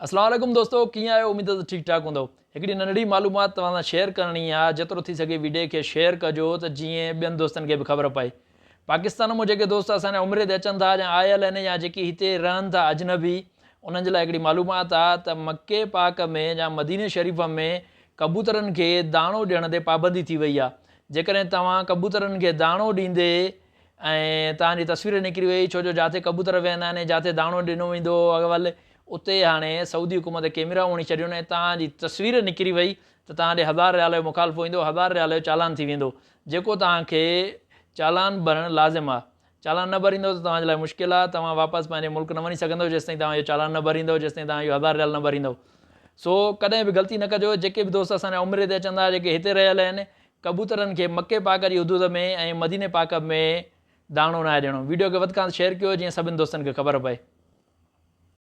اسلام عليڪم دوستو ڪيئن آهيو اميد ته ٺيڪ ٺاڪ هوندؤ هڪڙي ننڍڙي معلومات توهان سان شيئر ڪرڻي آهي جيترو ٿي سگهي ويڊيو کي شيئر ڪجو ته جيئن ٻين دوستن کي به خبر پئي پاڪستان مان جيڪي دوست اسان جا عمري تي اچن ٿا يا آيل آهن يا جيڪي هتي رهن ٿا اجنبي انهن جي لاء هڪڙي معلومات آهي ته مڪي پاڪ ۾ يا مديني شريف ۾ ڪبوترن کي داڻو ڏيڻ تي پابندي ٿي وئي آهي جيڪڏهن توهان ڪبوترن کي داڻو ڏيندي ۽ توهان جي تصوير نڪري وئي ڇو جو جاٿي ڪبوتر ويهندا آهن ۽ جاٿي داڻو ڏنو ويندو هو اول اتي هاڻي سعودي حڪومت ڪيميرائون هڻي ڇڏيون ۽ توهان جي تصوير نڪري وئي ته توهان ڏي هزار ريال جو مخالفو ايندو هزار ريال جو چالان ٿي ويندو جيڪو توهان کي چالان ڀرڻ لازم آهي چالان نه ڀريندو ته توهان جي لاء مشڪل آهي توهان واپس پنهنجي ملڪ نه وڃي سگهندو جيستائين توهان اهو چالان نه ڀريندو جيستائين توهان اهو هزار ريال نه ڀريندو سو ڪڏهن به غلطي نه ڪجو جيڪي به دوست اسان جا عمري تي اچن ٿا جيڪي هتي رهيل آهن ڪبوترن کي مڪي پاڪ جي حدود ۾ ۽ مديني پاڪ ۾ داڻو ناهي ڏيڻو. ويڊيو کي وڌ کان وڌ شيئر ڪيو جيئن سڀن دوستن کي خبر پئي.